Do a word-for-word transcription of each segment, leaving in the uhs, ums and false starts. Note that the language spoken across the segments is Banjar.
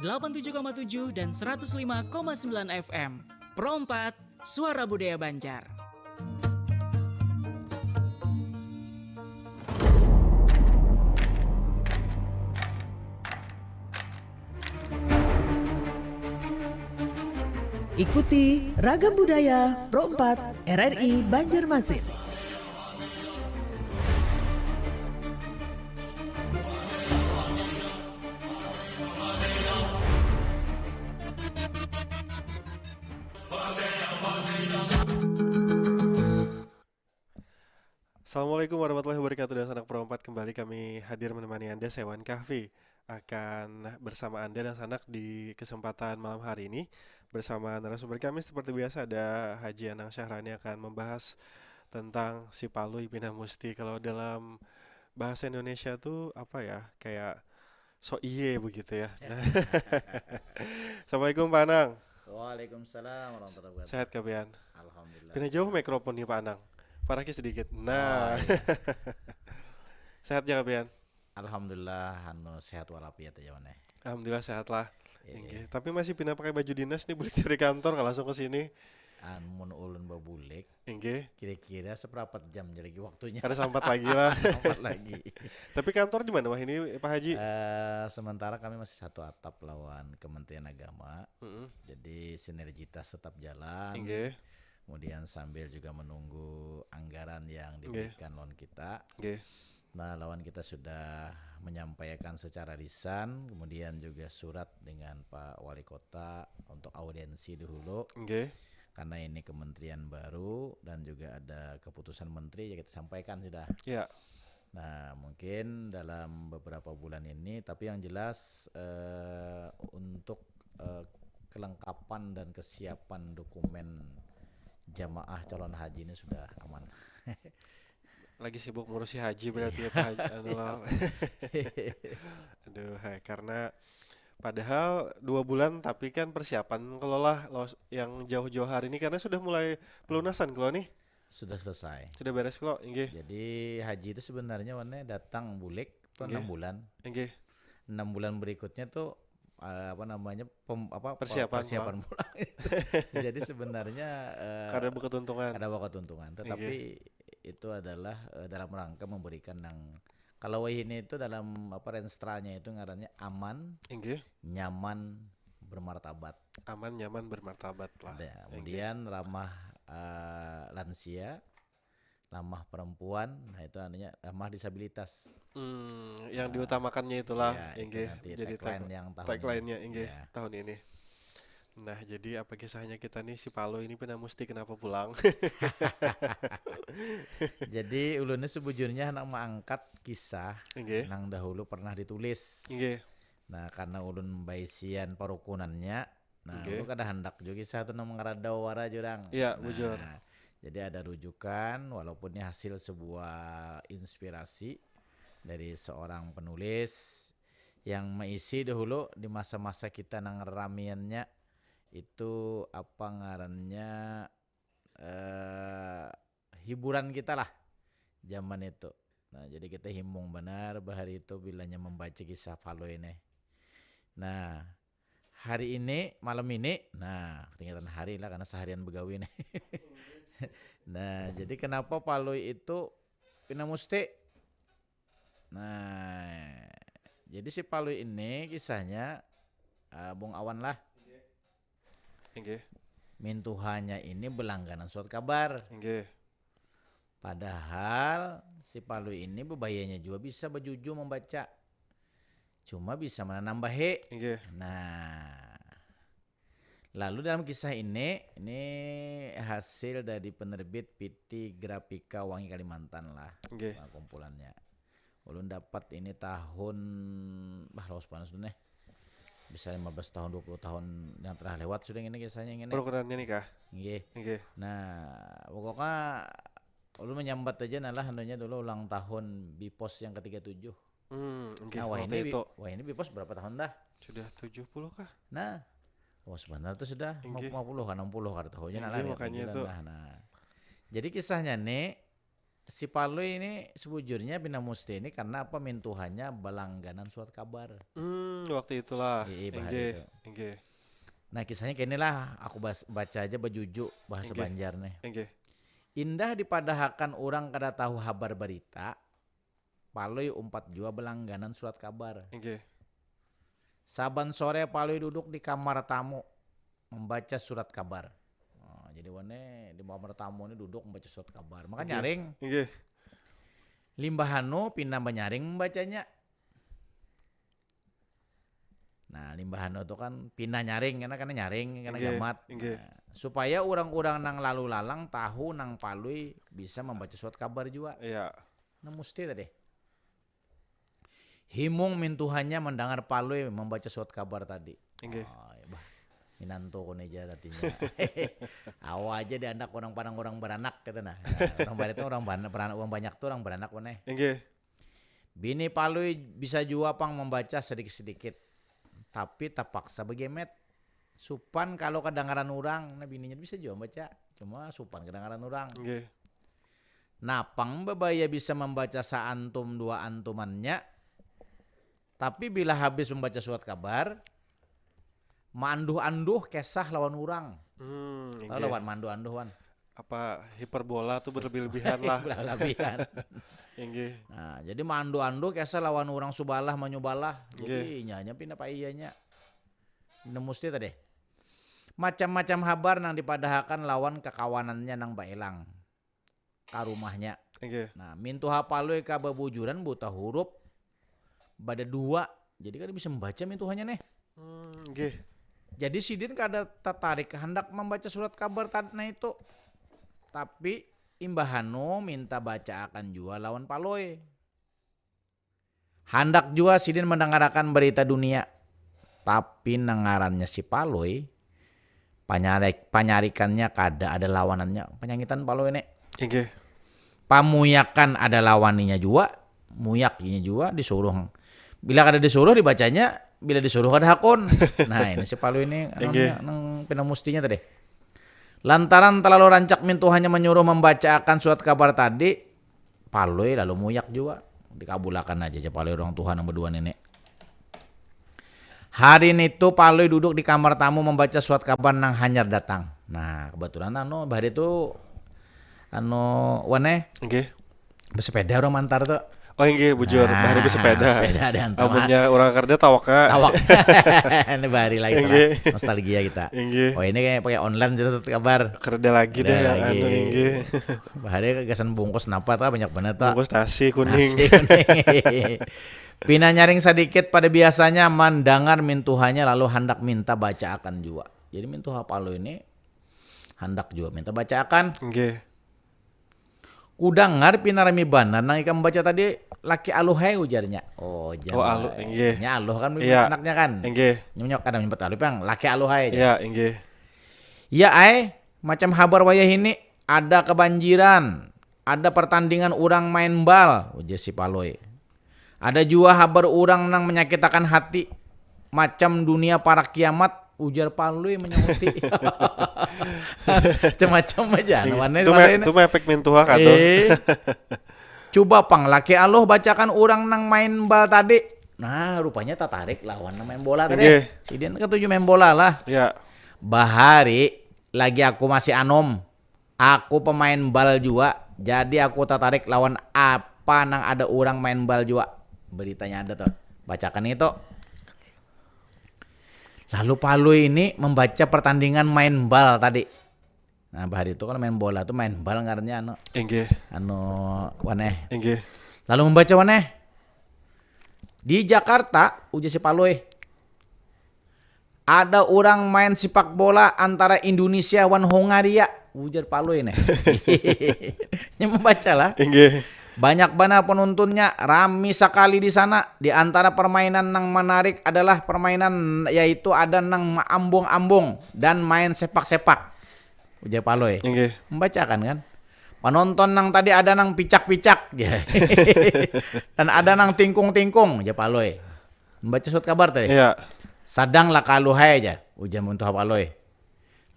delapan tujuh koma tujuh dan seratus lima koma sembilan F M. Pro empat, Suara Budaya Banjar. Ikuti Ragam Budaya Pro empat R R I Banjarmasin. Assalamualaikum warahmatullahi wabarakatuh. Dan sanak Pro empat, kembali kami hadir menemani Anda, Sewan Kahfi, akan bersama Anda dan sanak di kesempatan malam hari ini bersama narasumber kami. Seperti biasa, ada Haji Anang Syahrani akan membahas tentang si Palui Pinah Musti. Kalau dalam bahasa Indonesia tuh apa ya, kayak so iye begitu ya. Nah. Assalamualaikum Pak Anang. Waalaikumsalam warahmatullahi wabarakatuh. Sehat kah pian? Alhamdulillah. Pindah jauh mikrofonnya Pak Anang. Paraki sedikit. Nah. Oh, iya. Sehat ja kah pian? Alhamdulillah, anu, sehat walafiat aja maneh. Alhamdulillah sehat lah. Iya, iya. Tapi masih pindah pakai baju dinas nih, bulik dari kantor nggak langsung ke sini. Amun ulun babulik, Inggih. Kira-kira seperempat jam je lagi waktunya. Kada sampat lagi lah. Sampat lagi. Tapi kantor di mana wah ini, Pak Haji? Eh, sementara kami masih satu atap lawan Kementerian Agama. Mm-mm. Jadi sinergitas tetap jalan. Inggih. Kemudian sambil juga menunggu anggaran yang Inggih. Diberikan lawan kita. Inggih. Nah, lawan kita sudah menyampaikan secara lisan, kemudian juga surat dengan Pak Wali Kota untuk audiensi dahulu. Inggih. Karena ini kementerian baru dan juga ada keputusan menteri, ya kita sampaikan sudah. Ya. Nah, mungkin dalam beberapa bulan ini, tapi yang jelas, eh, untuk, eh, kelengkapan dan kesiapan dokumen jamaah calon haji ini sudah aman. Lagi sibuk ngurusi haji berarti ya, Pak Haji, anu lah. Aduh, hai, karena padahal dua bulan, tapi kan persiapan kalau lah, los-, yang jauh-jauh hari ini karena sudah mulai pelunasan kalau nih. Sudah selesai. Sudah beres kalau, inggih. Jadi haji itu sebenarnya warnanya datang bulik tuh Inggih. Enam bulan. Inggih. Enam bulan berikutnya tuh, eh, apa namanya, pem-, apa, per-, Persiapan persiapan pulang. Jadi sebenarnya, eh, Kada berkeuntungan. Kada berkeuntungan, tetapi Inggih. Itu adalah, eh, dalam rangka memberikan yang, kalau wahini itu dalam, apa, renstranya itu ngarannya aman, Inggih. Nyaman, bermartabat. Aman, nyaman, bermartabat lah. Ada. Inggih. Kemudian ramah, eh, lansia, ramah perempuan, nah itu anunya ramah disabilitas. Hmm, yang Nah, diutamakannya itulah, ya, itu inggih. Nanti jadi tagline tag-, yang tahun tagline-nya, ini. Inggih, ya. Tahun ini. Nah, jadi apa kisahnya kita nih, si Palui ini pindah musti kenapa pulang? Jadi ulunnya sebujurnya anak mengangkat kisah Inggih. Nang dahulu pernah ditulis. Inggih. Nah, karena ulun baisian parukunannya, nah, Inggih. Ulun kada handak juga kisah tu nang mengeradau wara jurang. Iya, Nah, bujur. Jadi ada rujukan, walaupun ini hasil sebuah inspirasi dari seorang penulis yang meisi dahulu di masa-masa kita nang ramiannya itu apa ngarannya, eh, hiburan kita lah zaman itu. Nah, jadi kita himung banar bahari itu bilanya membaca kisah Palui nih. Nah, hari ini, malam ini, nah, ketinggalan hari lah karena seharian begawi nih. Nah, jadi kenapa Palui itu pindah musti? Nah, jadi si Palui ini kisahnya, eh, Bung Awan lah. Inggih. Mintuhanya ini berlangganan surat kabar. Inggih. Padahal si Palui ini bebayanya juga bisa bajuju membaca. Cuma bisa menanam bahe. Inggih. Nah. Lalu dalam kisah ini, ini hasil dari penerbit P T Grafika Wangi Kalimantan lah. Inggih. Nah, kumpulannya. Ulun dapat ini tahun, bah, lawas panas tu nih. Bisa lima belas tahun, dua puluh tahun yang telah lewat sudah ini kisahnya ini. Perukurannya nih kah? Inggih. Inggih. Nah, pokoknya ulun menyambat aja nah lah anunya dulu ulang tahun Bipos yang ketiga tujuh. Hmm, inggih, Nah, wah waktu ini bi-, itu. Wah ini Bipos berapa tahun dah? Sudah tujuh puluh kah? Nah, oh sebenarnya tuh sudah Inggih. Lima puluh kah, enam puluh kada tahu aja nah Inggih, lah, ya, makanya itu. Nah, nah. Jadi kisahnya nih, Si Palui ini sebujurnya pina musti ini karena apa, mintuhannya balangganan surat kabar. Hmm, waktu itulah. Iya, iya, bahari Inggih, itu. Inggih. Nah, kisahnya kayak inilah, aku bas- baca aja bajuju bahasa Inggih. Banjar nih. Inggih, Indah dipadahakan orang kada tahu habar berita, Palui umpat jua balangganan surat kabar. Inggih. Saban sore Palui duduk di kamar tamu membaca surat kabar. Oh, jadi wane di kamar tamu ini duduk membaca surat kabar. Maka Inggih. Nyaring. Inggih. Limbahanu pina banyaring membacanya. Nah, limbahanu tuh kan pina nyaring karena karena nyaring karena Inggih, gamat. inggih. Nah, supaya orang-orang nang lalu lalang tahu nang Palui bisa membaca surat kabar juga. Iya. Nah, musti tadi. Himung mintuhannya mendengar Palui membaca surat kabar tadi. Inggih. Oh, ya bah. Minantu kuni aja artinya. Awa aja diandak orang padang orang baranak gitu nah. Nah, orang barat itu orang baranak, orang banyak tuh orang baranak mana. Inggih. Bini Palui bisa jua pang membaca sedikit-sedikit. Tapi terpaksa begemet. Supan kalau kedengaran orang, nah bininya bisa jua membaca. Cuma supan kedengaran orang. Inggih. Napang babaya bisa membaca saantum dua antumannya. Tapi bila habis membaca surat kabar, maanduh-anduh kisah lawan orang. Hmm, Tahu inggih. Lawan maanduh-anduh wan. Apa hiperbola tuh berlebih-lebihan lah. Berlebih-lebihan. Inggih. Nah, jadi maanduh-anduh kisah lawan orang subalah manyubalah. Jadi Inggih. inyanya pina paiyanya. Nah, musti tadi. Macam-macam habar nang dipadahakan lawan kakawanannya nang baelang ka rumahnya. Inggih. Nah, mintuha Palui ka babujuran buta hurup bada dua. Jadi kada bisa membaca mintuhanya nih. Hmm, inggih. Jadi sidin kada tertarik hendak membaca surat kabar tadi nah itu. Tapi imbahanu minta bacaakan jua lawan Palui. Handak jua sidin mendengarakan berita dunia. Tapi nang ngarannya si Palui, panyarik panyarikannya kada ada lawanannya. Panyangitan Palui ini. Inggih. Pamuyakan ada lawaninya jua, muyak inya jua disuruh. Bila kada disuruh dibacanya, bila disuruh kada hakun. Nah, ini si Palui ini Inggih. Nang pina mustinya tadi. Lantaran terlalu rancak mintuhanya menyuruh membacaakan surat kabar tadi, Palui lalu muyak jua. Dikabulakan aja aja Palui orang tuha nang berdua ini. Hari nitu Palui duduk di kamar tamu membaca surat kabar nang hanyar datang. Nah, kebetulan anu bahari tu anu wane Inggih. Bersepeda orang mantar tuh. Oh inggih bujur, nah, bahari bersepeda. Sepeda ada antar. Amunnya orang kerja tawaknya. Tawak. Ini bahari lagi lah. Nostalgia kita. Inggih. Oh ini kayak pakai online surat kabar. Kerja lagi deh. Anu inggih. Bahari kegasan bungkus napa tuh banyak banget tuh. Bungkus nasi kuning. Nasi kuning. Pina nyaring sedikit pada biasanya mendengar mintuhanya lalu hendak minta bacaakan juga. Jadi mintuha Palui ini hendak juga minta bacaakan. Inggih. Kudangar pina rami banar nang ikam baca tadi laki aluhai ujarnya. Oh, oh alu, inggih. Nya aluh kan iya. Anaknya kan. Inggih. Nyunyok kada menyebut aluh pang laki aluhai. Iya, inggih. Ya ai, macam habar wayah ini ada kebanjiran, ada pertandingan orang main bal, ujar si Palui. Ada jua habar urang nang manyakitakan hati, macam dunia parak kiamat, ujar Palui manyahuti. Macam-macam aja. Iya. Itu mah efek mintuha kah tuh. Eh. Cuba pang laki aluh bacakan urang nang main bal tadi. Nah, rupanya tatarik lawan nang main bola tadi. Sidin ketuju main bola lah. Ya. Bahari lagi aku masih anom. Aku pemain bal jua, jadi aku tatarik lawan apa nang ada urang main bal jua. Beritanya ada tuh, bacakan itu. Lalu Palui ini membaca pertandingan main bal tadi. Nah, bahari itu kalau main bola tuh main bal ngarannya anu. Inggih. Anu waneh. Inggih. Lalu membaca waneh. Di Jakarta, ujar si Palui. Ada orang main sepak bola antara Indonesia wan Hongaria, ujar Palui nih. Ini membaca lah. Inggih. Banyak banar penontonnya, rami sekali di sana. Di antara permainan nang menarik adalah permainan yaitu ada nang ambung-ambung dan main sepak-sepak. Ujar Palui. Inggih. Membacakan kan. Penonton nang tadi ada nang picak-picak. Dan ada nang tingkung-tingkung, ujar Palui. Membaca surat kabar tadi. Iya. Sadang lah kaluhai aja, ujar muntuh Palui.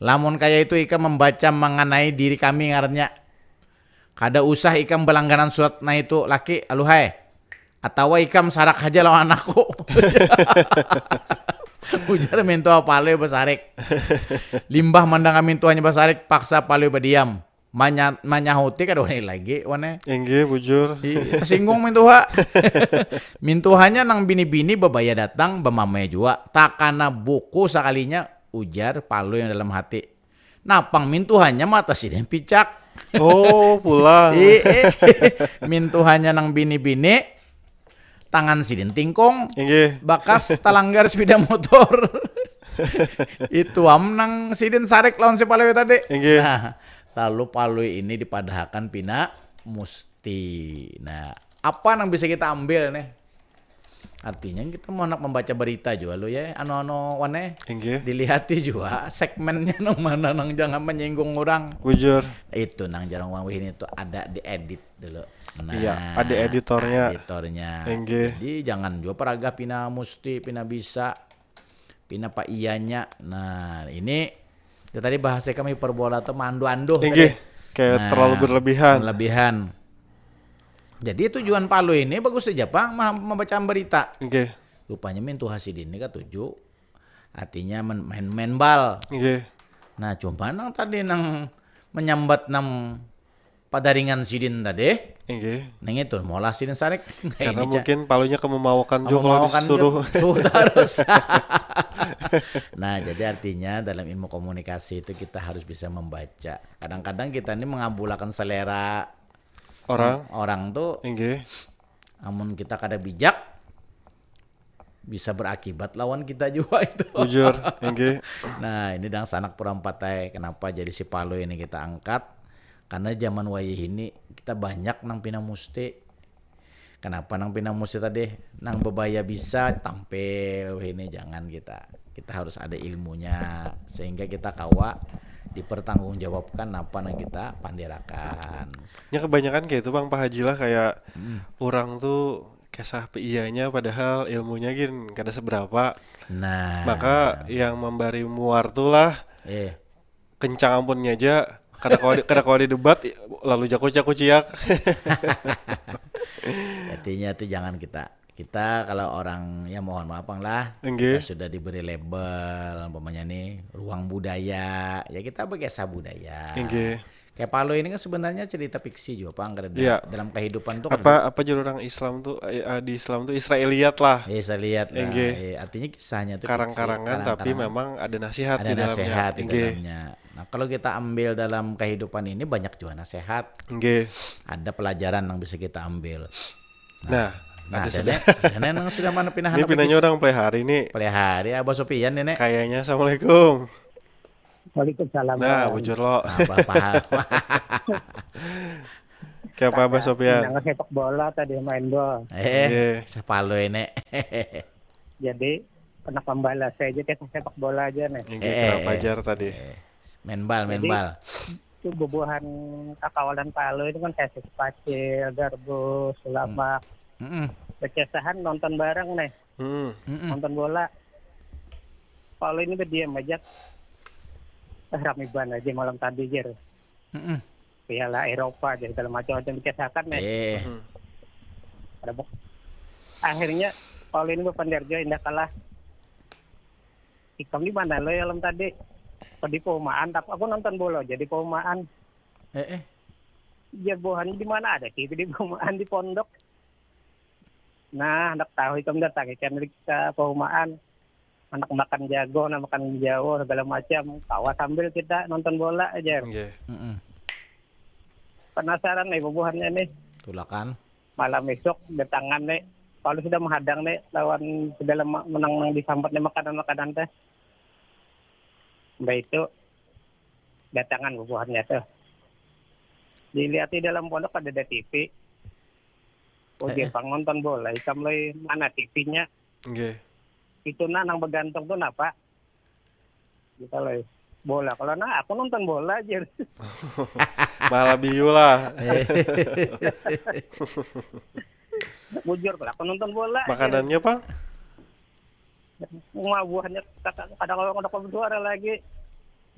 Lamun kaya itu ikam membaca mengenai diri kami ngarannya. Kada usah ikam balangganan surat naitu laki, aluhai. Atawa ikam sarak haja lawan aku. Ujar mintuha Palui basarik. Limbah mandanga mintuhanya basarik, paksa Palui badiam. Manya-, manyahuti kada wani lagi, wan ai. Inggih, bujur. Ih, tasinggung mintuha. Mintuhanya nang bini-bini babaya datang, bamamai jua. Takana buku sakalinya, ujar Palui dalam hati. Napang mintuhanya mata sidin picak. Oh, pulang. Ih, eh. Mintuhanya nang bini-bini, tangan sidin tingkong. Inggih. Bakas talanggar sepeda motor. Itu am nang sidin sarik lawan si Palui tadi. Inggih. Nah, lalu Palui ini dipadahakan pina musti. Nah, apa nang bisa kita ambil nih? Artinya kita mau anak membaca berita juga lo ya, anu-anu wane. Inggih. Dilihati juga segmennya nang mana nang jangan menyinggung orang. Bujur. Itu nang jarang orang wihini itu ada diedit dulu. Nah, iya, ada editornya. Editornya. Inggih. Jadi jangan juga peragah pina musti, pina bisa, pina pak iyanya. Nah, ini ya tadi bahasa kami hiperbola tuh mandu-anduh. Inggih. Tadi. Kayak nah, terlalu berlebihan. Berlebihan. Jadi tujuan Palu ini bagus saja pak membaca berita. Oke. Okay. Rupanya mintu hasidin ini katuju. Artinya main, main bal. Oke. Okay. Nah, cuma nang tadi nang menyambat nang padaringan sidin tadi. Oke. Okay. Nang itu molah sidin sarik. Karena mungkin palunya kememawakan juga kalau disuruh. Sudah terus. Nah, jadi artinya dalam ilmu komunikasi itu kita harus bisa membaca. Kadang-kadang kita ini mengabulakan selera orang orang tuh inggih amun kita kada bijak bisa berakibat lawan kita juga itu bujur inggih. Nah, ini dang sanak purampatai kenapa jadi si palu ini kita angkat karena zaman wayah ini kita banyak nang pina musti. Kenapa nang pina musti tadi nang bebaya bisa tampil ini jangan kita kita harus ada ilmunya sehingga kita kawa dipertanggungjawabkan apa yang kita pandirakan. Ya kebanyakan kayak itu bang Pak Haji lah kayak hmm. Orang tuh kisah iyanya padahal ilmunya gin kada seberapa. Nah. Maka yang memberi muar tuh lah eh. Kencang ampunnya aja kada kau kada kau debat lalu jaku jaku ciak. Artinya tuh jangan kita kita kalau orang ya mohon maaf lah okay. Kita sudah diberi label umpamanya nih ruang budaya ya kita berkesah budaya okay. Kayak Palo ini kan sebenarnya cerita fiksi juga pak angker yeah. Dalam kehidupan tuh apa apa jadi orang Islam tuh eh, eh, di Islam tuh Israeliat lah Israeliat lah okay. Eh, artinya kisahnya tuh karang-karangan tapi memang ada nasihat ada di dalamnya nasihat di dalamnya nah kalau kita ambil dalam kehidupan ini banyak juga nasihat okay. Ada pelajaran yang bisa kita ambil Nah, nah, ada sudah. Ini nang sudah mana pinah ini pinahnya orang pelihari nih. Pelihari Abah Sopian ini. Kayaknya assalamualaikum. Waalaikumsalam. Nah, bujur lo. Apa paham? Kayak apa Abah Sopian? Nang sepak bola tadi main bola. Eh, yeah. Sepalo ini. Jadi, pernah pembalas saja kita sepak bola aja nih. Ini eh, pajar tadi. Eh. Main bal, main Jadi, bal. Itu bubuhan kakawalan Palu itu kan kayak Pacil, Garbus, Sulamak. Hmm. Mm -mm. Berkesahan nonton bareng nih. Hmm. Mm -mm. Nonton bola. Palu ini berdiam aja. Eh, rame banget aja malam tadi, Jer. Mm -mm. Piala Eropa aja segala macam-macam dikesakan nih. Eh. Hmm. Akhirnya Palu ini berpandar aja indah kalah. Ikam di mana lo ya lem tadi? Di perumahan, tapi aku nonton bola aja di perumahan. Eh, eh. Ya bohan di mana ada sih di perumahan di pondok. Nah, anak tahu ikam datang ikan ke perumahan. Anak makan jago, nah makan jawo segala macam. Kawa sambil kita nonton bola aja. Okay. Mm -mm. Penasaran nih bubuhannya nih. Tulakan. Malam esok datangan nih. Kalau sudah menghadang nih lawan segala menang disambat nih makanan-makanan teh. Mbak itu datangan bubuhannya tuh. Dilihat di dalam pondok ada ada T V. Oh, eh, dia eh. Nonton bola, ikam lagi mana T V-nya? Okay. Itu nah nang bergantung tuh napa? Kita lagi bola. Kalau nah aku nonton bola aja. Malah biu lah. Bujur kalau aku nonton bola. Makanannya, aja. Pak? Cuma buahnya kata kadang orang udah bersuara lagi.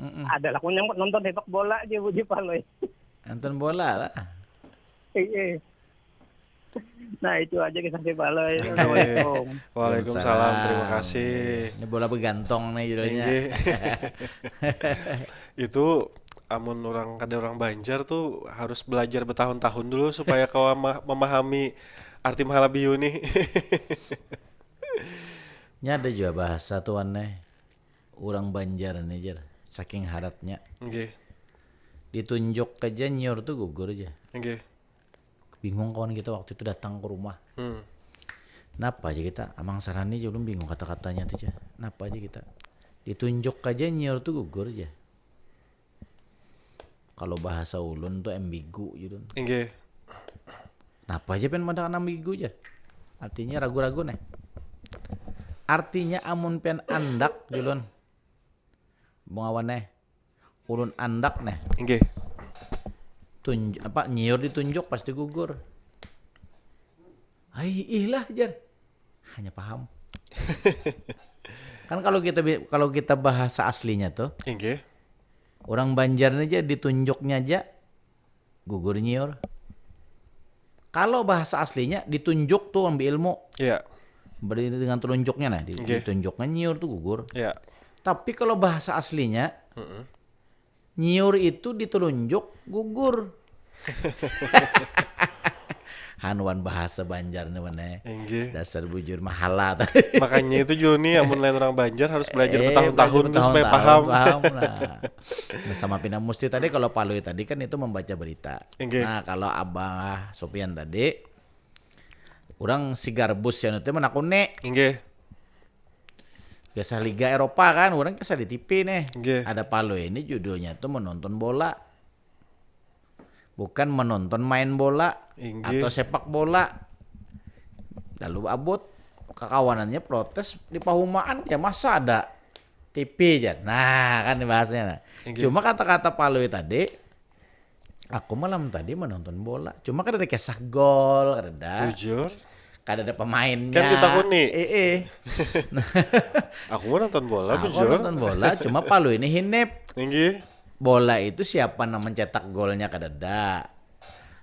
Mm -mm. Adalah aku nyambut nonton sepak bola aja Budi Paloi. Nonton bola lah. Iya. Nah, itu aja kisah si Balo. Waalaikumsalam. Terima kasih. Ini bola bergantung nih judulnya. Itu amun orang kada orang Banjar tuh harus belajar bertahun-tahun dulu supaya kawa memahami arti mahalabiu nih. Nya ada juga bahasa tuan nih. Orang Banjar nih, Jer. Saking haratnya. Nggih. Ditunjuk aja nyiur tuh gugur aja. Nggih. Bingung kawan kita waktu itu datang ke rumah. Hmm. Napa aja kita? Amang Sarani juga bingung kata-katanya tuh aja. Napa aja kita? Ditunjuk aja nyiur tuh gugur aja. Kalau bahasa ulun tuh ambigu gitu. Nggih. Napa aja pen madakan ambigu aja? Artinya ragu-ragu nih. Artinya amun pen andak julun. Bungawan nih. Ulun andak nih. Nggih. Tunj apa nyiur ditunjuk pasti gugur. Hai ih lah jar. Hanya paham. Kan kalau kita kalau kita bahasa aslinya tuh. Nggih. Orang Banjar aja ditunjuknya aja gugur nyiur. Kalau bahasa aslinya ditunjuk tuh ambil ilmu. Iya. Beri dengan telunjuknya nah, di, Nggih. Ditunjuknya nyiur tuh gugur. Iya. Tapi kalau bahasa aslinya Heeh. Nyiur itu ditelunjuk gugur. Hanuan bahasa Banjar nih mana. Inggih. Dasar bujur mahala. Makanya itu juga nih, amun lain orang Banjar harus belajar Eh, bertahun-tahun belajar tuh supaya bertahun-tahun, paham. Paham lah. Nah, sama Pina Musti tadi kalau Palui tadi kan itu membaca berita. Inggih. Nah, kalau Abah Sopian tadi orang si Garbus yang itu menakuni. Inggih. Kisah Liga Eropa kan, orang kisah di T V nih. Inggih. Ada Palui ini judulnya tuh menonton bola. Bukan menonton main bola Inggih. Atau sepak bola. Lalu abut kakawanannya protes di pahumaan ya masa ada T V aja. Nah, kan bahasanya. Nah. Inggih. Cuma kata-kata Palui tadi aku malam tadi menonton bola. Cuma kada ada kisah gol, kada ada. Bujur. Kada ada pemainnya. Kan ditakuni. Eh, eh. Aku mau nonton bola, Aku bujur. Nonton bola, cuma Palui ini hinip. Inggih. Bola itu siapa yang mencetak golnya kada ada.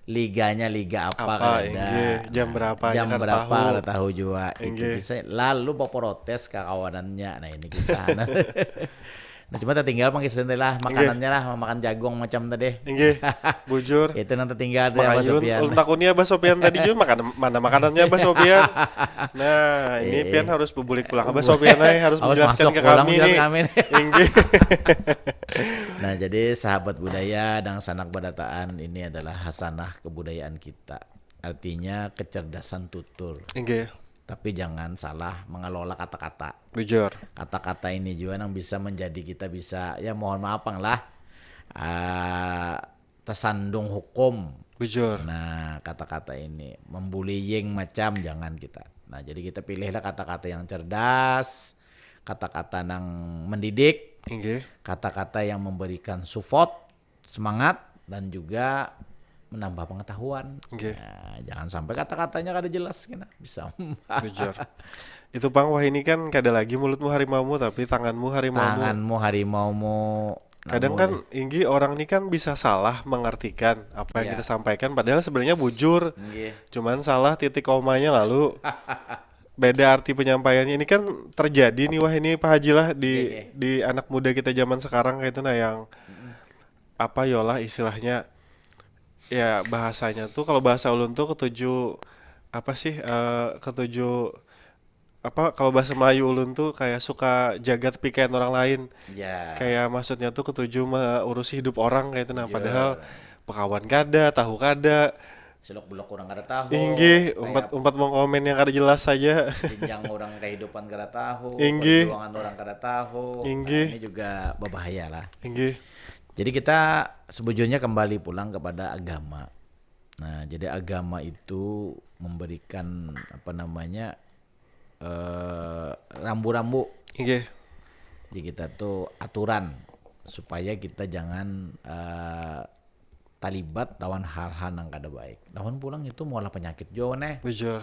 Liganya liga apa, Apa, kada ada. inggih. Jam berapanya Jam kada berapa tahu. Kada tahu juga. Itu Inggih. Kisah, lalu baprotes ke kawanannya. Nah, ini kisah. Nah, cuma tertinggal pang kisah lah, makanannya lah, makan jagung macam tadi. Inggih. Bujur. Itu yang tertinggal tuh Makanya Abah ulun, Sopian. Ulun takuni Abah Sopian tadi Jun, makan mana makanannya Abah Sopian. Nah, ini Eh. pian harus bebulik pulang Abah Sopian ai, harus Harus menjelaskan masuk ke pulang kami menjelaskan nih. Kami nih. Inggih. Nah, jadi sahabat budaya dan sanak badataan, ini adalah hasanah kebudayaan kita. Artinya kecerdasan tutur. Inggih. Tapi jangan salah mengelola kata-kata. Bujur. Kata-kata ini juga yang bisa menjadi kita bisa, ya mohon maaf pang lah, ah, tersandung hukum. Bujur. Nah, kata-kata ini membullying macam jangan kita. Nah, jadi kita pilihlah kata-kata yang cerdas, kata-kata yang mendidik, Inggih. Kata-kata yang memberikan support, semangat, dan juga menambah pengetahuan. Inggih. Nah, jangan sampai kata-katanya kada jelas kena bisa. Bujur. Itu pang wah ini kan kada lagi mulutmu harimaumu tapi tanganmu harimaumu. Tanganmu harimaumu. Kadang Namun- kan inggih orang ini kan bisa salah mengartikan apa yang Iya. Kita sampaikan padahal sebenarnya bujur. Inggih. Cuman salah titik komanya lalu beda arti penyampaiannya. Ini kan terjadi nih wah ini Pak Haji lah di Iya, iya. Di anak muda kita zaman sekarang kayak itu nah yang apa yolah istilahnya ya bahasanya tuh kalau bahasa ulun tuh ketuju apa sih eh, ketuju apa kalau bahasa Melayu ulun tuh kayak suka jaga pikiran orang lain. Ya. Kayak maksudnya tuh ketuju mengurusi hidup orang kayak itu nah Iya. Padahal pekawan kada, tahu kada. Seluk beluk orang kada tahu. Inggih, Kayak umpat umpat mau komen yang kada jelas saja. Jenjang orang kehidupan kada tahu. Inggih. Perjuangan orang kada tahu. Inggih. Nah, ini juga berbahaya lah. Inggih. Jadi kita sebujurnya kembali pulang kepada agama. Nah, jadi agama itu memberikan apa namanya eh rambu-rambu. Inggih. Jadi kita tuh aturan supaya kita jangan eh, terlibat lawan hal-hal yang kada baik. Lawan pulang itu malah penyakit juga nih. Bujur.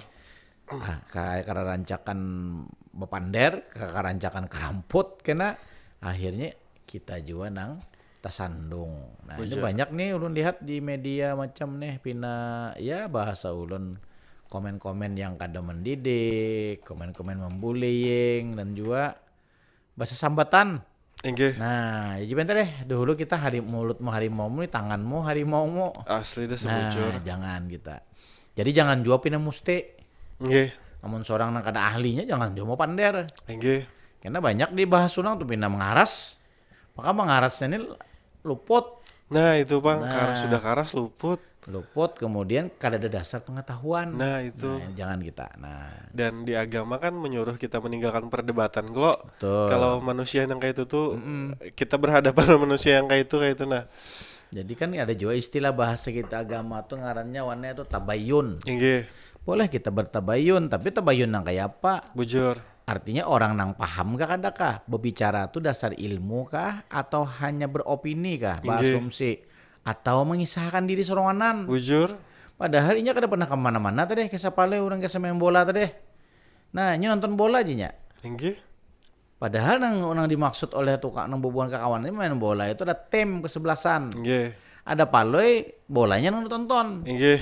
Ah, kayak kada rancakan bepander, kayak kada rancakan keramput kena akhirnya kita juga nang tasandung. Nah, ini banyak nih ulun lihat di media macam nih pina ya bahasa ulun komen-komen yang kada mendidik, komen-komen membullying dan juga bahasa sambatan. Inggih. Nah, jadi bentar deh, dahulu kita hari mulutmu harimaumu, tanganmu harimaumu. Asli deh sebujur. Nah, jangan kita. Jadi jangan jua pina musti. Inggih. Amun seorang nang kada ahlinya jangan jua mau pander. Inggih. Karena banyak dibahas orang tuh pina mengaras. Maka mengarasnya ini luput. Nah itu bang, nah. Karas sudah karas luput. Luput kemudian kada ada dasar pengetahuan. Nah itu. Nah, jangan kita. Nah. Dan di agama kan menyuruh kita meninggalkan perdebatan kok. Betul. Kalau manusia yang kayak itu tuh mm -mm. Kita berhadapan sama manusia yang kayak itu kayak itu nah. Jadi kan ada juga istilah bahasa kita agama tuh ngarannya warnanya itu tabayun. Inggih. Boleh kita bertabayun, tapi tabayun nang kayak apa? Bujur. Artinya orang nang paham kah kada kah? Berbicara tuh dasar ilmu kah atau hanya beropini kah? Berasumsi atau mengisahkan diri soranganan. Bujur. Padahal inya kada pernah kemana-mana tadi, kisah pale orang kisah main bola tadi. Nah, ini nonton bola aja nya. Inggih. Padahal nang nang dimaksud oleh tukang nang bubuhan kakawan ini main bola itu ada tim kesebelasan. Inggih. Ada palui bolanya nang ditonton. Inggih.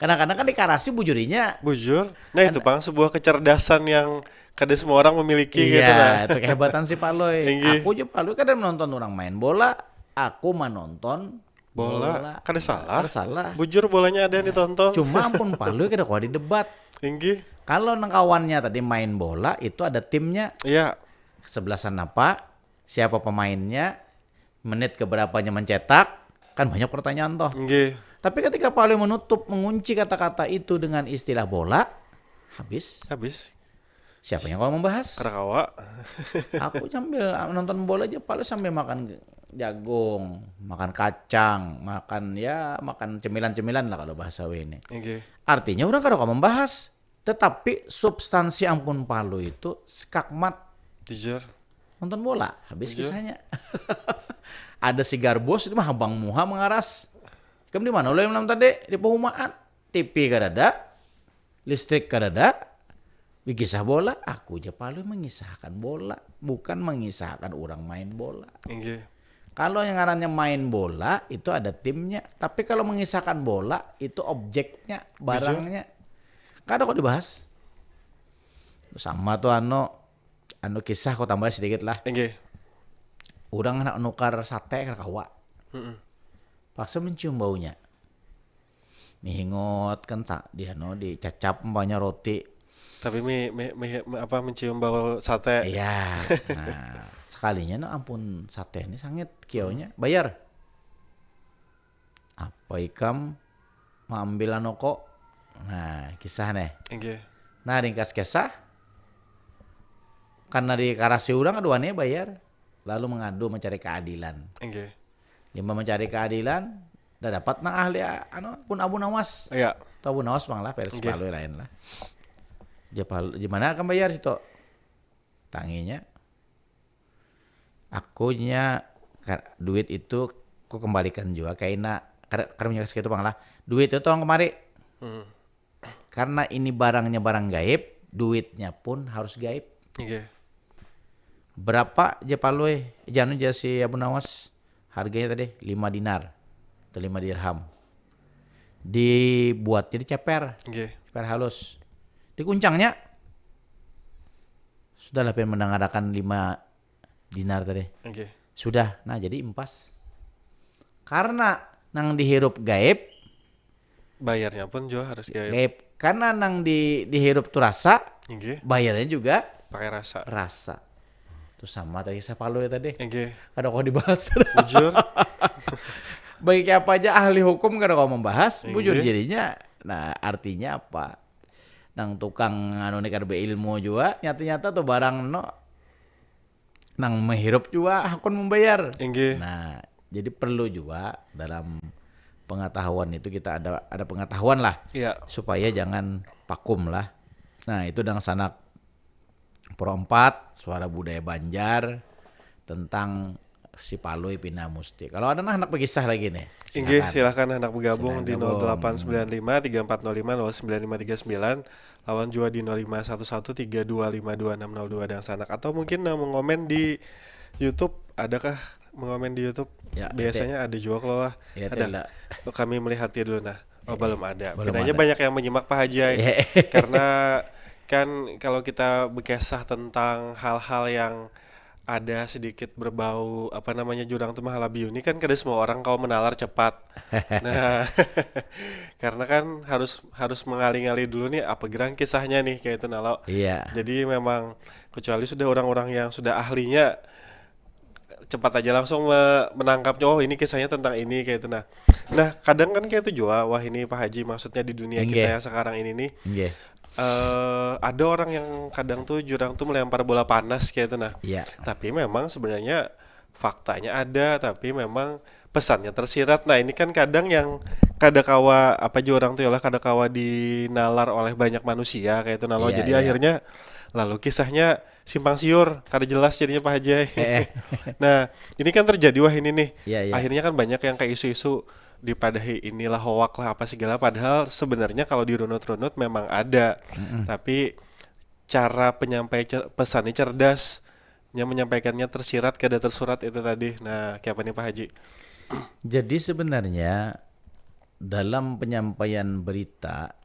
Kadang-kadang kan dikarasi bujurinya. Bujur. Nah itu pang sebuah kecerdasan yang kada semua orang memiliki iya, gitu nah. Itu kehebatan si palui. Inggih. Aku juga palui kadang menonton orang main bola, aku menonton bola. Bola. Kada salah. Kada salah. Bujur bolanya ada yang ditonton. Cuma ampun palui kada kuat di debat. Inggih. Kalau nang kawannya tadi main bola itu ada timnya. Iya. Kesebelasan apa? Siapa pemainnya? Menit keberapanya mencetak? Kan banyak pertanyaan toh. Inggih. Tapi ketika palui menutup mengunci kata-kata itu dengan istilah bola, habis. Habis. Siapa yang kau membahas? Karakawa. Aku sambil nonton bola aja palui sambil makan jagung, makan kacang, makan ya makan cemilan-cemilan lah kalau bahasa W ini. Inggih. Artinya orang kada kau membahas. Tetapi substansi ampun palui itu skakmat. Jujur. Nonton bola, habis Jujur. Kisahnya. Ada si Garbus itu mah habang muha mengaras. Kamu di mana lo yang malam tadi? Di pehumaan. T V kadada, listrik kadada. Dikisah bola, aku aja palui mengisahkan bola, bukan mengisahkan orang main bola. Inggih. Kalau yang ngarannya main bola itu ada timnya, tapi kalau mengisahkan bola itu objeknya, barangnya. Kada kok dibahas. Sama tuh anu anu kisah kok tambah sedikit lah. Inggih. Orang anak nukar sate kada kawa. Mm -mm. Paksa mencium baunya. Mihingot kan tak di anu dicacap umpanya roti. Tapi mi, mi, mi, mi apa mencium bau sate. Iya. Nah, sekalinya no ampun sate ini sangit kiaunya bayar. Apa ikam maambil anu kok? Nah, kisah nih. Inggih. Nah, ringkas kisah. Karena dikarasi orang keduanya bayar, lalu mengadu mencari keadilan. Inggih. Lima mencari keadilan, dah dapat nang ahli anu pun Abu Nawas. Iya. Tahu Abu Nawas bang lah versi okay. Palui lain lah. Jepal, gimana akan bayar situ? Tanginya. Akunya duit itu ku kembalikan juga kaina kada kada menyukas gitu bang lah. Duit itu tolong kemari. Hmm. Karena ini barangnya barang gaib, duitnya pun harus gaib. Okay. Berapa aja palui janu aja si Abu Nawas? Harganya tadi lima dinar atau lima dirham. Dibuat jadi ceper. Okay. Ceper halus. Dikuncangnya. Sudahlah pengen mendengarkan lima dinar tadi. Okay. Sudah. Nah, jadi impas. Karena nang dihirup gaib, bayarnya pun juga harus gaib. Gaib. Karena nang di dihirup tuh rasa, okay. Bayarnya juga pakai rasa. Rasa. Tuh sama tadi saya palu ya tadi. Okay. Kada kau dibahas. Bujur. Bagi apa aja ahli hukum kada kau membahas, okay. Bujur jadinya. Nah, artinya apa? Nang tukang anu ni kada ilmu juga, nyata-nyata tuh barang no nang menghirup juga hakun membayar. Inggih. Nah, jadi perlu juga dalam pengetahuan itu kita ada ada pengetahuan lah. Iya. Supaya jangan pakum lah. Nah, itu dangsanak Pro empat, Suara Budaya Banjar tentang si Palui pina musti. Kalau ada nah anak berkisah lagi nih. Inggih, silakan anak bergabung di nol delapan sembilan lima tiga empat nol lima nol sembilan lima tiga sembilan lawan juga di nol lima satu satu tiga dua lima dua enam nol dua dangsanak atau mungkin nang mengomen di YouTube adakah mengomen di YouTube? Ya, Biasanya ada juga kalau lah. Ya, Ada. Tela. Oh, kami melihat ya dulu nah. Oh, belum ada. Belum Bedanya ada. Banyak yang menyimak Pak Haji. Iya. Karena kan kalau kita berkisah tentang hal-hal yang ada sedikit berbau apa namanya jurang tuh mahalabiu ini kan kada semua orang kau menalar cepat. Nah, karena kan harus harus mengali-ngali dulu nih apa gerang kisahnya nih kayak itu nalo. Iya. Jadi memang kecuali sudah orang-orang yang sudah ahlinya cepat aja langsung me- menangkapnya, oh ini kisahnya tentang ini kayak itu nah. Nah, kadang kan kayak itu juga, wah ini Pak Haji maksudnya di dunia Inggih. Kita yang sekarang ini nih Nggih. eh ada orang yang kadang tuh jurang tuh melempar bola panas kayak itu nah. Iya. Tapi memang sebenarnya faktanya ada, tapi memang pesannya tersirat. Nah, ini kan kadang yang kada kawa apa juga orang tuh ya lah kada kawa dinalar oleh banyak manusia kayak itu nah lo. Iya, Jadi iya. Akhirnya lalu kisahnya simpang siur, kada jelas jadinya Pak Haji. Eh, Nah, ini kan terjadi wah ini nih. Iya, iya. Akhirnya kan banyak yang kayak isu-isu dipadahi inilah hoak lah apa segala, padahal sebenarnya kalau dirunut-runut memang ada. Tapi cara penyampai cer- pesannya cerdas, nya menyampaikannya tersirat kada tersurat itu tadi. Nah, kayak apa nih Pak Haji? Jadi sebenarnya dalam penyampaian berita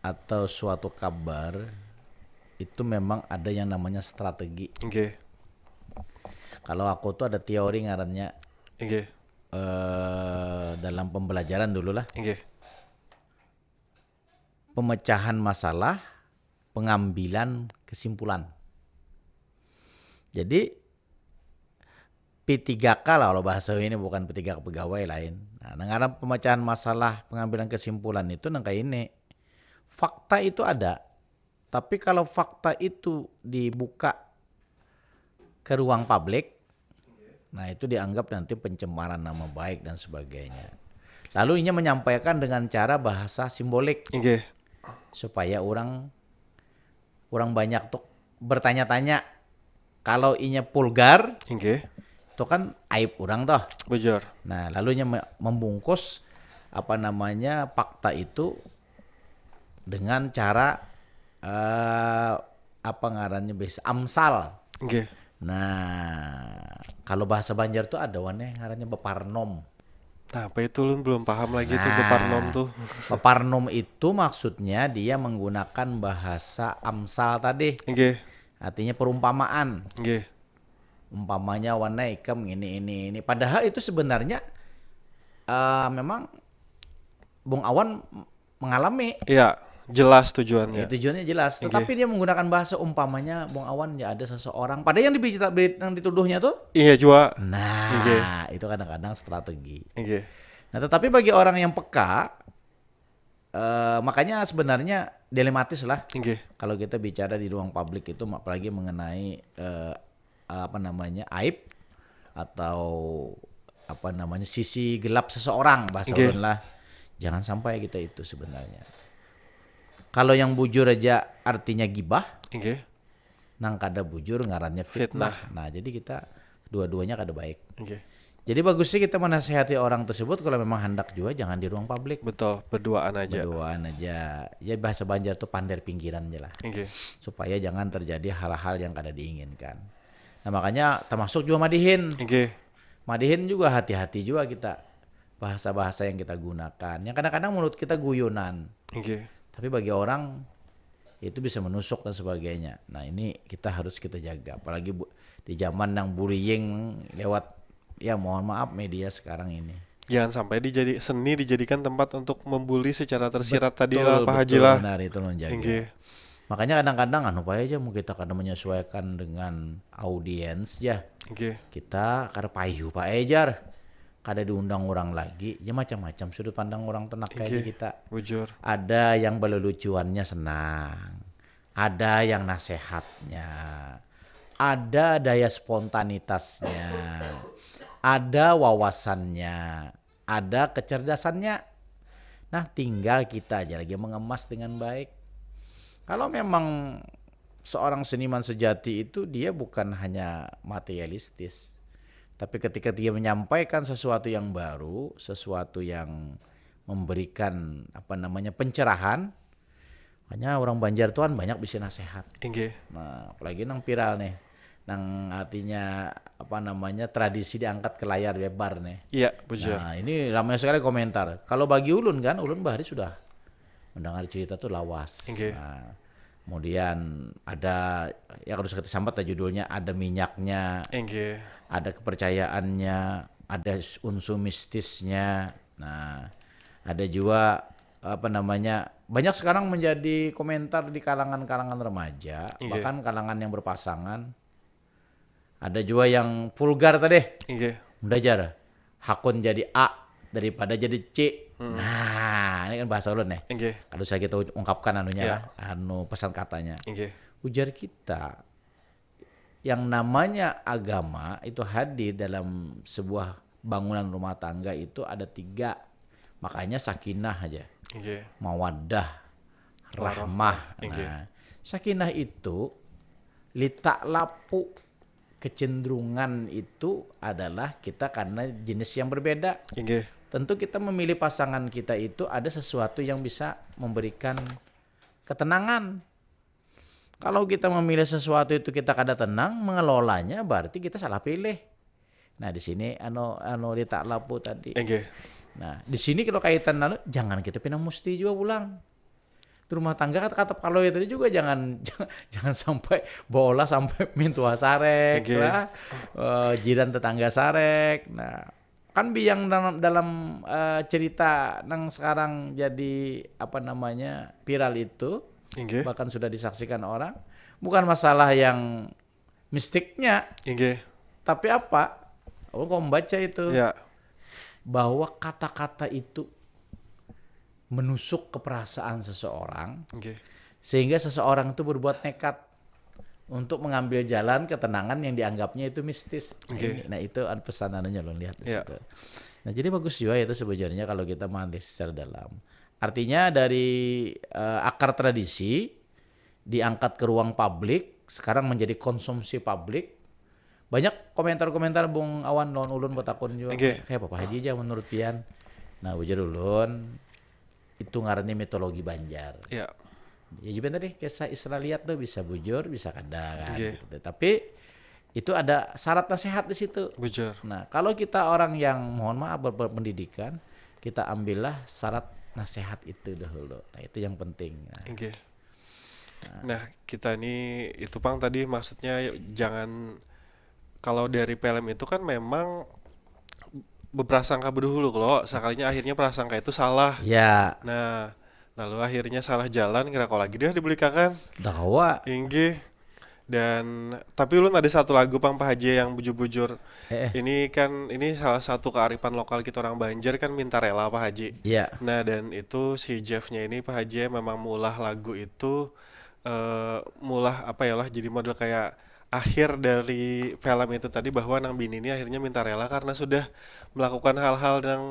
atau suatu kabar itu memang ada yang namanya strategi. Nggih. Kalau aku tuh ada teori ngarannya Nggih. Eh, dalam pembelajaran dulu lah. Nggih. Pemecahan masalah, pengambilan kesimpulan. Jadi P tiga K lah kalau bahasa ini, bukan P tiga K pegawai lain. Nah, ngaran pemecahan masalah, pengambilan kesimpulan itu nang kayak ini. Fakta itu ada. Tapi kalau fakta itu dibuka ke ruang publik, nah itu dianggap nanti pencemaran nama baik dan sebagainya. Lalu inya menyampaikan dengan cara bahasa simbolik Nggih. Supaya orang orang banyak tuh bertanya-tanya. Kalau inya vulgar, Nggih. Itu kan aib orang toh. Bujur. Nah, lalu inya me- membungkus apa namanya fakta itu dengan cara eh, apa ngarannya biasa amsal. Nggih. Nah, kalau bahasa Banjar tuh ada wan eh ngarannya beparnom. Nah, apa itu ulun belum paham lagi tuh Nah. Beparnom tuh. Beparnom itu maksudnya dia menggunakan bahasa amsal tadi. Nggih. Artinya perumpamaan. Nggih. Umpamanya wan eh ikam ini ini ini. Padahal itu sebenarnya eh, memang Bung Awan mengalami. Iya, jelas tujuannya. Ya, tujuannya jelas. Nggih. Tetapi dia menggunakan bahasa umpamanya Bung Awan ya ada seseorang. Padahal yang diberita, berit- yang dituduhnya tuh. Iya juga. Nah, Nggih. Itu kadang-kadang strategi. Nggih. Nah, tetapi bagi orang yang peka, eh, makanya sebenarnya dilematis lah. Nggih. Kalau kita bicara di ruang publik itu, apalagi mengenai eh, apa namanya aib atau apa namanya sisi gelap seseorang, bahasa Nggih. Ulun lah. Jangan sampai kita itu sebenarnya. Kalau yang bujur aja artinya gibah, Nggih. Nang kada bujur ngarannya fitnah. Fitnah. Nah, jadi kita dua-duanya kada baik. Nggih. Jadi bagusnya kita menasehati orang tersebut kalau memang hendak juga jangan di ruang publik. Betul, berduaan aja. Berduaan aja. Ya bahasa Banjar tuh pander pinggiran aja lah. Nggih. Supaya jangan terjadi hal-hal yang kada diinginkan. Nah, makanya termasuk juga madihin. Nggih. Madihin juga hati-hati juga kita bahasa-bahasa yang kita gunakan. Yang kadang-kadang menurut kita guyonan. Nggih. Tapi bagi orang itu bisa menusuk dan sebagainya. Nah, ini kita harus kita jaga. Apalagi bu, di zaman yang bullying lewat ya mohon maaf media sekarang ini. Jangan sampai dijadi seni dijadikan tempat untuk membuli secara tersirat tadi Betul, lah Pak Haji betul, lah. Benar itu menjaga. Nggih. Makanya kadang-kadang anu Pak aja mau kita kada menyesuaikan dengan audiens ya. Nggih. Kita kada payu Pak ejar. Kada diundang orang lagi, ya macam-macam sudut pandang orang tuh nak kayak Nggih. Kita. Bujur. Ada yang belelucuannya senang, ada yang nasehatnya, ada daya spontanitasnya, ada wawasannya, ada kecerdasannya. Nah, tinggal kita aja lagi mengemas dengan baik. Kalau memang seorang seniman sejati itu dia bukan hanya materialistis, tapi ketika dia menyampaikan sesuatu yang baru, sesuatu yang memberikan apa namanya pencerahan, makanya orang Banjar tuan banyak bisa nasehat. Nggih. Nah, apalagi nang viral nih. nang artinya apa namanya tradisi diangkat ke layar lebar nih. Iya, bujur. Nah, ini ramai sekali komentar. Kalau bagi ulun kan, ulun bahari sudah mendengar cerita tuh lawas. Inggih. Nah, kemudian ada ya kalau sudah sambat lah judulnya, ada minyaknya, Inggih. ada kepercayaannya, ada unsur mistisnya. Nah, ada juga apa namanya banyak sekarang menjadi komentar di kalangan-kalangan remaja, Iya. Bahkan kalangan yang berpasangan. Ada juga yang vulgar tadi. Inggih. Belajar hakun jadi A daripada jadi C. Nah, ini kan bahasa ulun nih. Inggih. Kalau saya kita ungkapkan anunya Ya. lah, anu pesan katanya. Inggih. Ujar kita, yang namanya agama itu hadir dalam sebuah bangunan rumah tangga itu ada tiga. Makanya sakinah aja. Inggih. Mawaddah, rahmah. Inggih. Nah, sakinah itu litak lapu, kecenderungan itu adalah kita karena jenis yang berbeda. Inggih. Tentu kita memilih pasangan kita itu ada sesuatu yang bisa memberikan ketenangan. Kalau kita memilih sesuatu itu kita kada tenang, mengelolanya berarti kita salah pilih. Nah, di sini anu anu litak lapu tadi. Inggih. Nah, di sini kalau kaitan anu jangan kita pinang musti juga pulang. Di rumah tangga kata-kata kalau itu juga jangan jangan, jangan sampai bola sampai mintua sarek Inggih. Lah. Eh, jiran tetangga sarek. Nah, kan biang dalam dalam eh, cerita nang sekarang jadi apa namanya viral itu Inggih. Bahkan sudah disaksikan orang bukan masalah yang mistiknya Inggih. Tapi apa? Aku kau membaca itu Ya. Bahwa kata-kata itu menusuk ke perasaan seseorang Inggih. Sehingga seseorang itu berbuat nekat untuk mengambil jalan ketenangan yang dianggapnya itu mistis. Nah, Oke. ini- nah itu an- pesan anunya lo lihat di Ya. situ. Nah jadi bagus juga itu sebenarnya kalau kita mandi secara dalam. Artinya dari eh, akar tradisi diangkat ke ruang publik, sekarang menjadi konsumsi publik. Banyak komentar-komentar Bung Awan lawan ulun betakun juga. Oke. Kayak apa Pak Haji aja menurut pian. Nah ujar ulun itu ngarannya mitologi Banjar. Ya. Ya juga tadi kisah Israeliat tuh bisa bujur, bisa kada kan. Oke. Gitu. Tapi itu ada syarat nasihat di situ. Bujur. Nah, kalau kita orang yang mohon maaf ber- berpendidikan, kita ambillah syarat nasihat itu dahulu. Nah, itu yang penting. Nah, Oke. Nah, kita ini itu pang tadi maksudnya jangan kalau dari film itu kan memang berprasangka berdahulu kalau sekalinya akhirnya prasangka itu salah. ya, Nah, lalu akhirnya salah jalan kira kau lagi deh dibelikakan. dah kawa. Inggih. Dan tapi ulun ada satu lagu pang Pak Haji yang bujur-bujur. Eh, eh. Ini kan ini salah satu kearifan lokal kita orang Banjar kan minta rela Pak Haji. Ya, Nah dan itu si Jeff-nya ini Pak Haji memang mulah lagu itu eh mulah apa ya lah jadi model kayak akhir dari film itu tadi bahwa nang bini ini akhirnya minta rela karena sudah melakukan hal-hal yang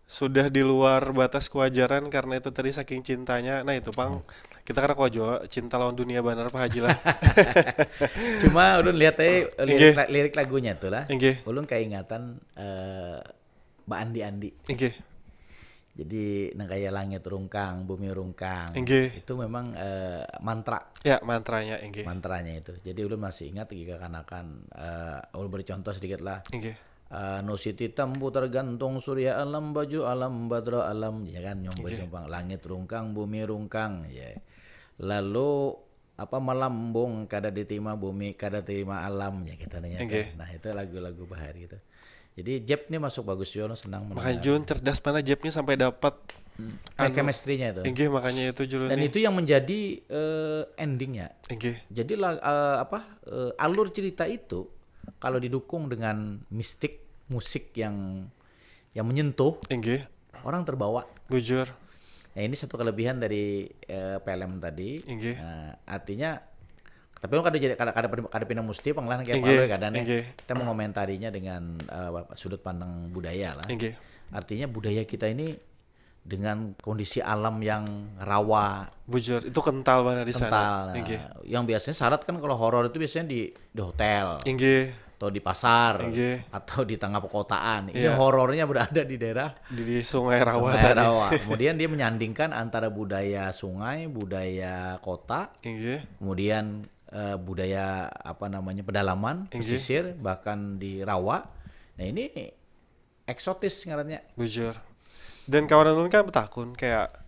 sudah di luar batas kewajaran karena itu tadi saking cintanya. Nah itu pang kita kada kuat jua cinta lawan dunia banar Pak Haji lah. Cuma ulun lihat tadi lirik, Inggih. la- lirik lagunya tuh lah. Inggih. Ulun kaingatan eh, baandi-andi. Inggih. Jadi nang kayak langit rungkang, bumi rungkang. Inggih. Itu memang eh, mantra Ya mantranya inggih. Mantranya itu. Jadi ulun masih ingat lagi kekanakan eh, ulun beri contoh sedikit lah. Inggih. Eh, nu siti tembu tergantung surya alam baju alam badro alam ya kan nyong Inggih. Sumpang langit rungkang bumi rungkang ya. Lalu apa melambung kada diterima bumi kada terima alam ya kita nanya Inggih. Nah itu lagu-lagu bahari gitu. Jadi Jeb nih masuk bagus juga senang Makanya Julun cerdas mana Jebnya sampai dapat Nah, chemistry-nya itu. Inggih makanya itu Julun Dan nih. Itu yang menjadi eh, endingnya. Inggih. Jadi lah eh, apa eh, alur cerita itu kalau didukung dengan mistik musik yang yang menyentuh Inggih. Orang terbawa. Bujur. Nah ini satu kelebihan dari eh, film tadi. Inggih. Nah, artinya tapi lu kada jadi kada kada kada pindah musti panggilan kayak Inggih, Palui kada nih. Inggih. Kita mengomentarinya dengan eh, sudut pandang budaya lah. Inggih. Artinya budaya kita ini dengan kondisi alam yang rawa Bujur. Itu kental banget di sana. Kental. Nah, Inggih. Yang biasanya syarat kan kalau horor itu biasanya di di hotel Inggih. Atau di pasar Inggih. Atau di tengah perkotaan. Ini Iya. Horornya berada di daerah Di, di sungai rawa Sungai tadi. Rawa. Kemudian dia menyandingkan antara budaya sungai, budaya kota, Inggih. Kemudian eh, budaya apa namanya pedalaman, Inggih. pesisir, bahkan di rawa. Nah, ini eksotis ngarannya. Bujur. Dan kawan ulun kan betakun kayak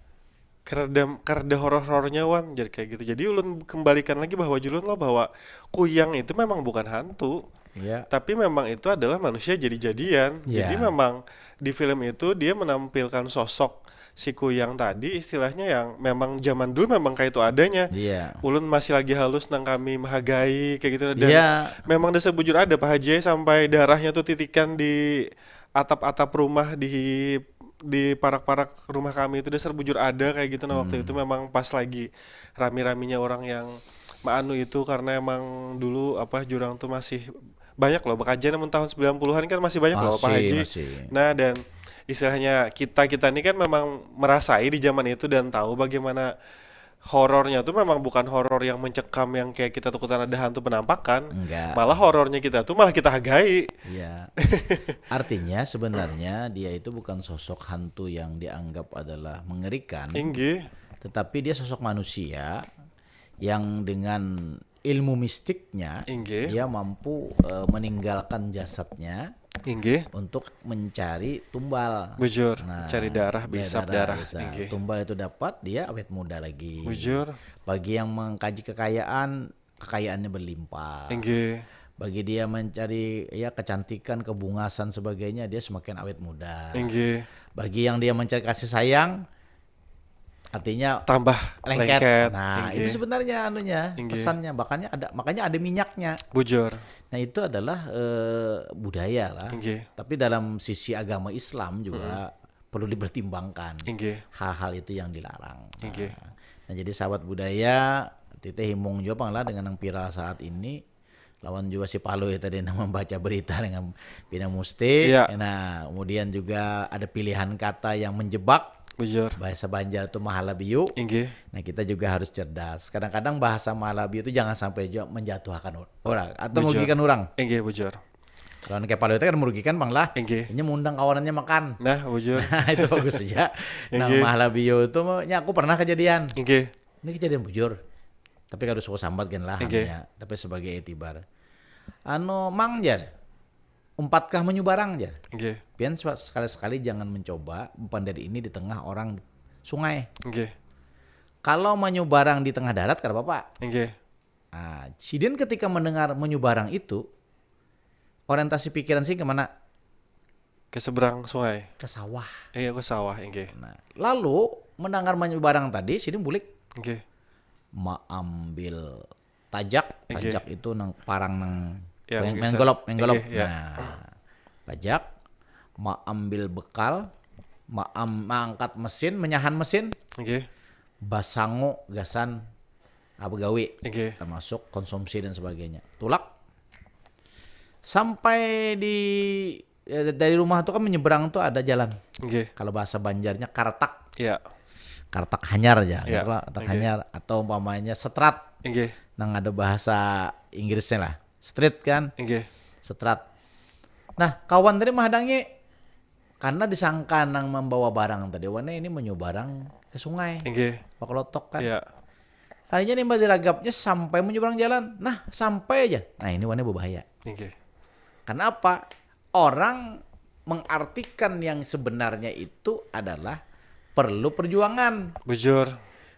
kereda kereda horor-horornya wan jadi kayak gitu. Jadi ulun kembalikan lagi bahwa julun lo bahwa kuyang itu memang bukan hantu, Ya. tapi memang itu adalah manusia jadi-jadian. Jadi Ya. memang di film itu dia menampilkan sosok si kuyang tadi istilahnya yang memang zaman dulu memang kayak itu adanya. Iya. Ulun masih lagi halus nang kami menghargai kayak gitu dan Iya. memang dasar bujur ada Pak Haji sampai darahnya tuh titikan di atap-atap rumah di di parak-parak rumah kami itu dasar bujur ada kayak gitu. Nah, waktu itu memang pas lagi rami-raminya orang yang maanu itu karena emang dulu apa jurang tuh masih banyak loh bekajian namun tahun sembilan puluhan kan masih banyak loh Pak Masih, Haji. Masih. Nah, dan istilahnya kita-kita ini kan memang merasai di zaman itu dan tahu bagaimana horornya tuh memang bukan horor yang mencekam yang kayak kita takutan ada hantu penampakan. Enggak. Malah horornya kita tuh malah kita hargai. Iya. Artinya sebenarnya dia itu bukan sosok hantu yang dianggap adalah mengerikan, Inggih, tetapi dia sosok manusia yang dengan ilmu mistiknya Inggih. dia mampu eh, meninggalkan jasadnya inggih. Untuk mencari tumbal. Bujur, Nah, cari darah, ya, bisap darah, bisa. Inggih. Tumbal itu dapat, dia awet muda lagi. Bujur. Bagi yang mengkaji kekayaan, kekayaannya berlimpah. Inggih. Bagi dia mencari ya kecantikan, kebungasan sebagainya, dia semakin awet muda. Inggih. Bagi yang dia mencari kasih sayang, artinya Tambah lengket. lengket. Nah, Inggih. Itu sebenarnya anunya, Inggih. Pesannya. Makanya ada makanya ada minyaknya. Bujur. Nah, itu adalah eh, budaya lah. Inggih. Tapi dalam sisi agama Islam juga perlu dipertimbangkan Inggih. Hal-hal itu yang dilarang. Nah, Inggih. Nah, jadi sahabat budaya, titeh himung juga pang lah dengan yang viral saat ini. Lawan juga si Palui tadi yang membaca berita dengan pina musti. Iya. Nah, kemudian juga ada pilihan kata yang menjebak. Bujur. Bahasa Banjar itu mahalabiu. Inggih. Nah, kita juga harus cerdas. Kadang-kadang bahasa mahalabiu itu jangan sampai juga menjatuhkan or- orang atau Bujur. Merugikan orang. Inggih, bujur. Kalau kayak Palui itu kan merugikan pang lah. Inggih. Ini mengundang kawanannya makan. Nah, bujur. Nah, itu bagus saja. Nah, Inggih. Mahalabiu itu nya aku pernah kejadian. Inggih. Ini kejadian bujur. Tapi kada suka sambat kan lah Inggih. Hanya. Tapi sebagai itibar. Anu, Mang, jar. Umpatkah menyubarang, jar. Inggih. Pian sua- sekali-sekali jangan mencoba bepander ini di tengah orang sungai. Inggih. Kalau menyubarang di tengah darat kada apa-apa. Inggih. Nah, sidin ketika mendengar menyubarang itu, orientasi pikiran sih kemana? Ke seberang sungai. Ke sawah. Iya, ke sawah, inggih. Nah, lalu mendengar menyubarang tadi, sidin bulik Inggih. Maambil tajak. Inggih. Tajak itu nang parang nang Yang meng- biasa. Menggolop, menggolop. Inggih, iya. Nah, pajak, maambil bekal, maam, maangkat mesin, menyahan mesin, Inggih. Basangu gasan, ah, begawi, Inggih. Termasuk konsumsi dan sebagainya. Tulak sampai di eh, dari rumah tuh kan menyeberang tuh ada jalan. Inggih. Kalau bahasa Banjarnya karatak. Iya. Karatak hanyar aja. Iya, Karatak inggih. Hanyar atau umpamanya setrat. Inggih. Nang ada bahasa Inggrisnya lah. Street kan? Inggih. Setrat. Nah, kawan tadi menghadangi karena disangka nang membawa barang tadi, wana ini menyubarang ke sungai. Inggih. Pakelotok kan. Iya. Kalinya nih diragapnya sampai menyubarang jalan. Nah, sampai aja. Nah, ini wana berbahaya. Inggih. Kenapa? Orang mengartikan yang sebenarnya itu adalah perlu perjuangan. Bujur.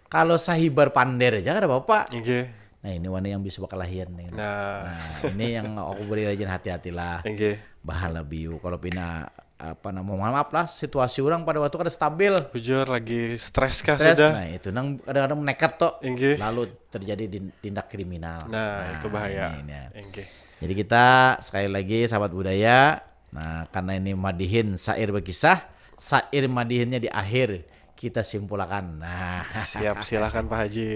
Kalau sahibar pander aja kada apa-apa. Inggih. Nah, ini wana yang bisa bakalahian nih. Nah. Nah, ini yang aku beri rajin hati-hatilah. Inggih. Bahala biu kalau pina apa nama, mohon maaf lah, situasi orang pada waktu kada stabil. Bujur lagi stres kah Stres, sudah? Nah, itu nang kadang-kadang nekat toh. Inggih. Lalu terjadi di- tindak kriminal. Nah, itu bahaya. Ini, ini. Inggih. Jadi kita sekali lagi sahabat budaya, nah karena ini madihin syair berkisah, syair madihinnya di akhir kita simpulakan. Nah, Siap, silakan Pak Haji.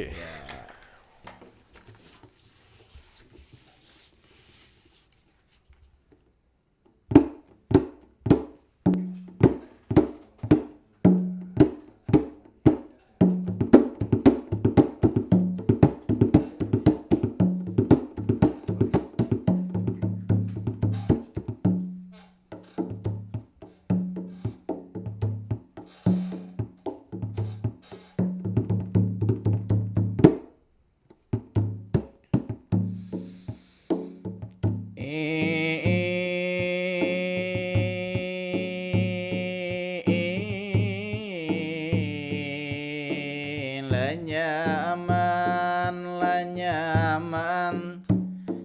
Lanyaman, lanyaman,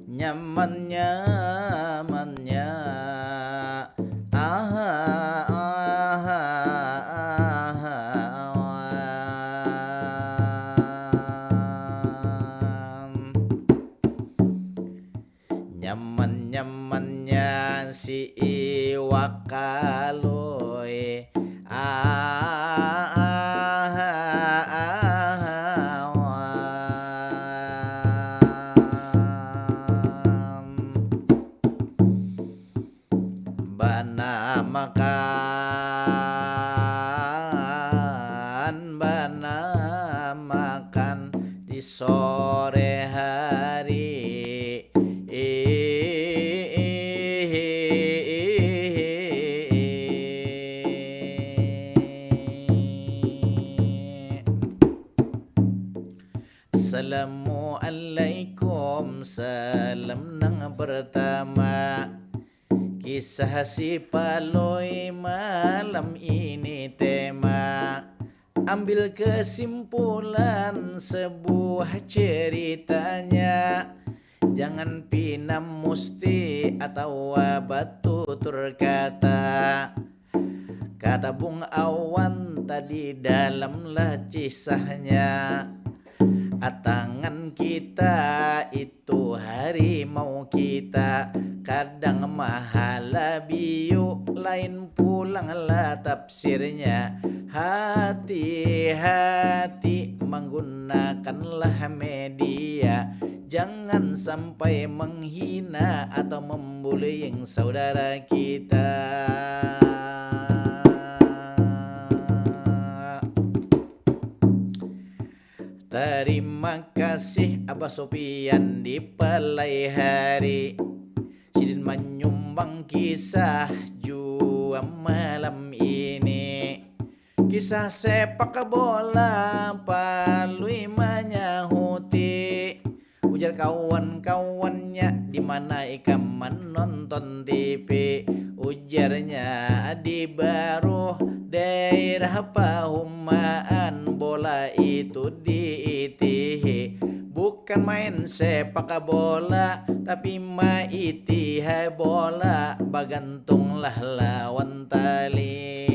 nyaman nyamannya. Aha, aha, aha, awan. Nyaman-nyamannya si iwak kalui. Ah, ah, ah, awan. Bana makan, bana makan di sore hari. Assalamualaikum, salam nang pertama. Kisah si Palui malam ini tema. Ambil kesimpulan sebuah ceritanya. Jangan pina musti atawa batutur kata. Kata Bung Awan tadi dalam lah cisahnya. Atangan kita itu harimau kita, kadang mahala biu, lain pulang lah tafsirnya. Hati-hati menggunakanlah media, jangan sampai menghina atau membullying saudara kita. Terima kasih Abah Sopian di Palai Hari. Sidin manyumbang kisah jua malam ini. Kisah sepak bola Palui manyahuti. Ujar kawan-kawannya, "Di mana ikam menonton T V?" Ujarnya, "Di baruh daerah pahumaan bola itu diitihi. Bukan main sepak bola, tapi maitiha bola, bagantunglah lawan tali."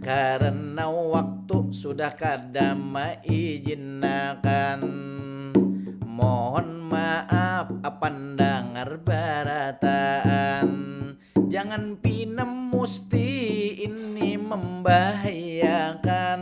Karena waktu sudah kada maijinakan, mohon maaf pandangar barataan. Jangan pina musti ini membahayakan.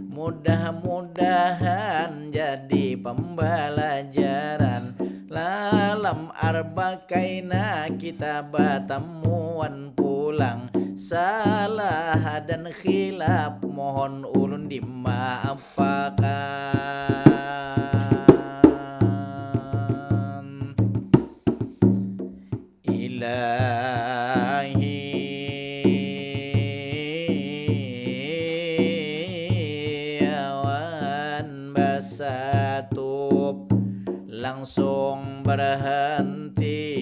Mudah-mudahan jadi pembelajaran. Lalam arba kaina kita batamuan pulang. Salah dan khilaf mohon ulun dimaafakan. Ilahi awan basatup langsung berhenti.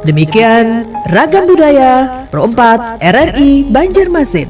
Demikian Ragam Budaya Pro empat R R I Banjarmasin.